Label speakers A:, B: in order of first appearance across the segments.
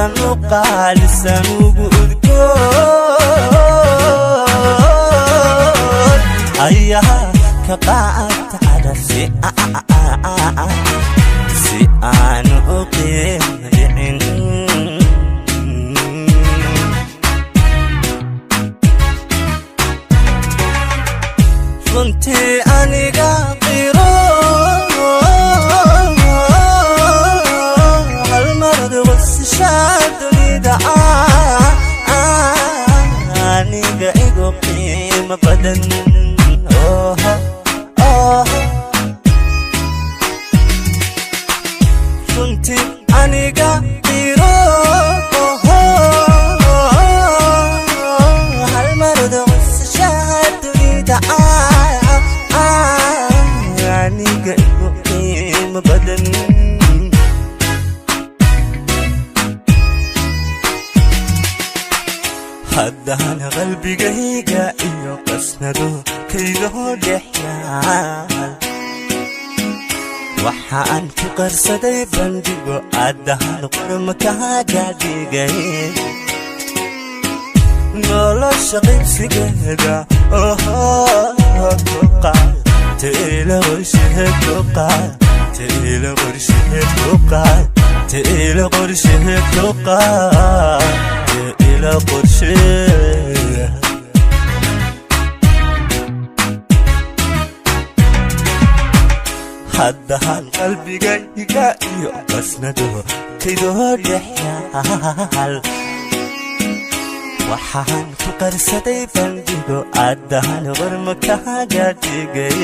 A: badan, u qaalisan, ugu udgoon ayaa ka qaata caraf si aan u qiimo dhicin. Runtii aniga qiro, halmarad wasishaa dunida aniga igu qiimo badan. Runtii aniga qiro, halmarad wasishaa dunida aniga igu qiimo badan. Haddana qalbigayga iyo qasnado kaydoo dhex yaal, waxaan ku qarsaday bandhigo addahan qorma kaaga dhigay. Nolosha qaybsigeeda teela qorsheed ku qaad, teela qorsheed ku qaad, teela qorsheed ku qaad, teela qorshee. Haddahan qalbigayga iyo qasnado kaydoo dhex yaal, waxaan ku qarsaday bandhigo addahan qorma kaaga dhigay.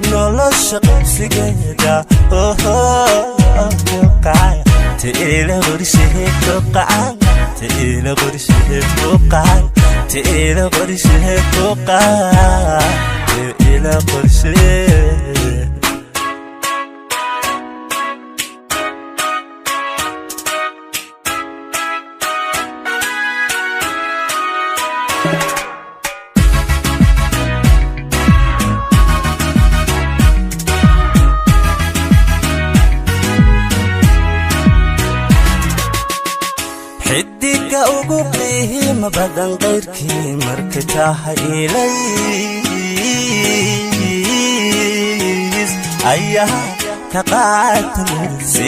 A: Nolosha qaybsigeeda teela qorsheed ku qaad, teela qorsheed ku qaad, teela qorsheed ku qaad, teela qorshee. Xidiga ugu qiimo badan qayrkii marka tahay ilays ayaa ka qaatan si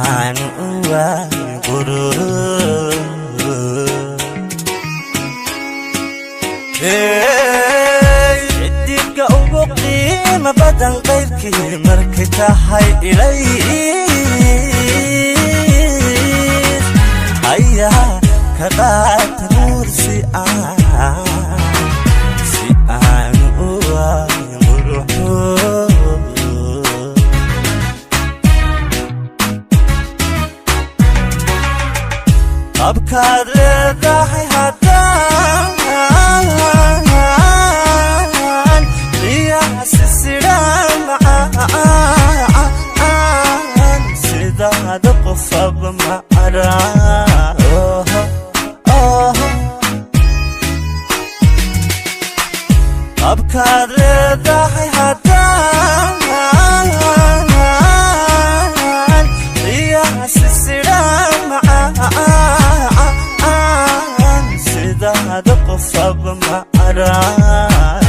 A: aan u waayo qurur. Xidiga ugu qiimo badan qayrkii markay tahay ilays ayaa ka qaata nuur si aan u waayo quruxo. Qabkaad leedahay haddaan qiyaasi sidhaan macaan, sidaada qofaba ma arag. Qabkaad leedahay haddaan qiyaasi sidhaan macaan, sidaada qofaba ma arag.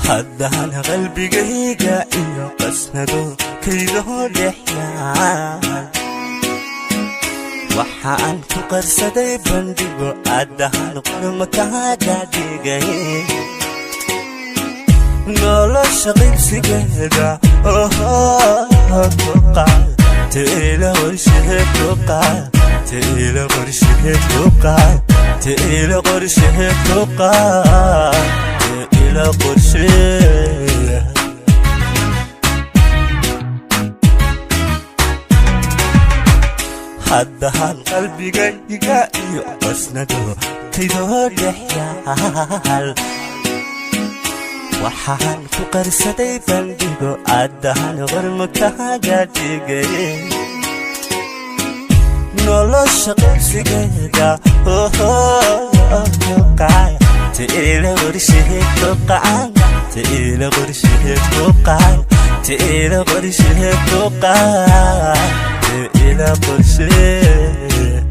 A: Haddana qalbigayga iyo qasnado kaydoo dhex yaal, waxaan ku qarsaday bandhigo addahan qorma kaaga dhigay. Nolosha qaybsigeeda ku qaad, teela qorsheed ku qaad, teela qorsheed ku qaad, teela qorsheed ku qaad, teela qorshee. Haddahan qalbigayga iyo qasnado kaydoo dhex yaal, waxaan ku qarsaday bandhigo addahan qorma kaaga dhigay. Nolosha qaybsigeeda teela qorsheed ku qaad, Tiila qorsheed ku qaad, tiila qorsheed ku qaad, tiila qorsheed.